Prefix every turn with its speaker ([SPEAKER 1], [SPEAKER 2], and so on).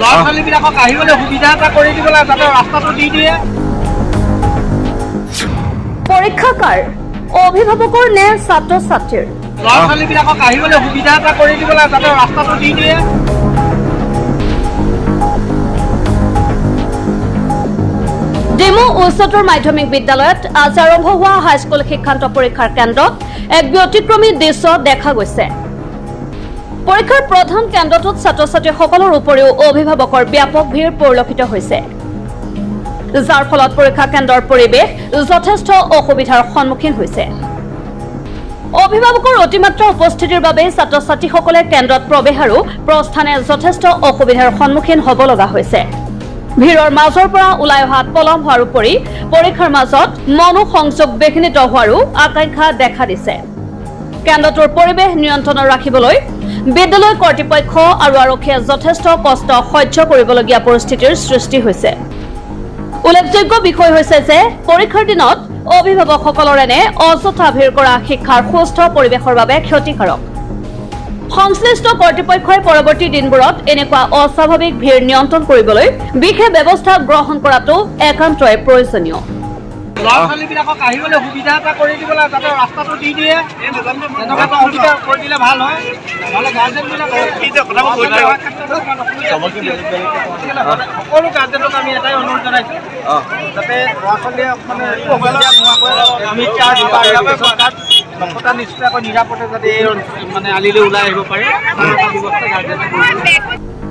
[SPEAKER 1] ল'ৰা ছোৱালীবিলাকক আহিবলৈ সুবিধা এটা কৰি দিব লাগে, যাতে ৰাস্তাটো দি দিয়ে।
[SPEAKER 2] পৰীক্ষা কাৰ, অভিভাৱকৰ নে ছাত্ৰ ছাত্ৰীৰ?
[SPEAKER 1] ল'ৰা ছোৱালীবিলাকক আহিবলৈ সুবিধা এটা কৰি দিব লাগে, যাতে ৰাস্তাটো দি দিয়ে।
[SPEAKER 2] ডিমৌ উচ্চতৰ মাধ্যমিক বিদ্যালয়ত আজি আৰম্ভ হোৱা হাইস্কুল শিক্ষান্ত পৰীক্ষাৰ কেন্দ্ৰত এক ব্যতিক্ৰমী দৃশ্য দেখা গৈছে। পৰীক্ষাৰ প্ৰধান কেন্দ্ৰটোত ছাত্ৰ ছাত্ৰীসকলৰ উপৰিও অভিভাৱকৰ ব্যাপক ভিৰ পৰিলক্ষিত হৈছে, যাৰ ফলত পৰীক্ষা কেন্দ্ৰৰ পৰিৱেশ যথেষ্ট অসুবিধাৰ সন্মুখীন হৈছে। অভিভাৱকৰ অতিমাত্ৰা উপস্থিতিৰ বাবে ছাত্ৰ ছাত্ৰীসকলে কেন্দ্ৰত প্ৰৱেশ আৰু প্ৰস্থানে যথেষ্ট অসুবিধাৰ সন্মুখীন হ'ব লগা হৈছে। ভিৰৰ মাজৰ পৰা ওলাই অহাত পলম হোৱাৰ উপৰি পৰীক্ষাৰ মাজত মনোসংযোগ বিঘ্নিত হোৱাৰো আশংকা দেখা দিছে। কেন্দ্ৰটোৰ পৰিৱেশ নিয়ন্ত্ৰণত ৰাখিবলৈ বিদ্যালয় কৰ্তৃপক্ষ আৰু আৰক্ষীয়ে যথেষ্ট কষ্ট সহ্য কৰিবলগীয়া পৰিস্থিতিৰ সৃষ্টি হৈছে। উল্লেখযোগ্য বিষয় হৈছে যে পৰীক্ষাৰ দিনত অভিভাৱকসকলৰ এনে অযথা ভিৰ কৰা শিক্ষাৰ সুস্থ পৰিৱেশৰ বাবে ক্ষতিকাৰক। সংশ্লিষ্ট কৰ্তৃপক্ষই পৰৱৰ্তী দিনবোৰত এনেকুৱা অস্বাভাৱিক ভিৰ নিয়ন্ত্ৰণ কৰিবলৈ বিশেষ ব্যৱস্থা গ্ৰহণ কৰাটো একান্তই প্ৰয়োজনীয়।
[SPEAKER 1] ল'ৰা ছোৱালীবিলাকক আহিবলৈ সুবিধা এটা কৰি দিব লাগে, যাতে ৰাস্তাটো দি দিয়ে। তেনেকুৱা এটা সুবিধা কৰি দিলে ভাল হয়। নহ'লে গাৰ্জেনবিলাক, সকলো গাৰ্জেনক আমি এটাই অনুৰোধ জনাইছোঁ, যাতে ল'ৰা ছোৱালীয়ে মানে অসুবিধা নোহোৱাকৈ আমি চাৰ্জ বা এডমিশ্যন কাৰ্ড নকটা নিশ্চয়কৈ নিৰাপদে যাতে এই মানে আলিলৈ ওলাই আহিব পাৰে, তাৰ এটা ব্যৱস্থা গাৰ্জেনে কৰিব।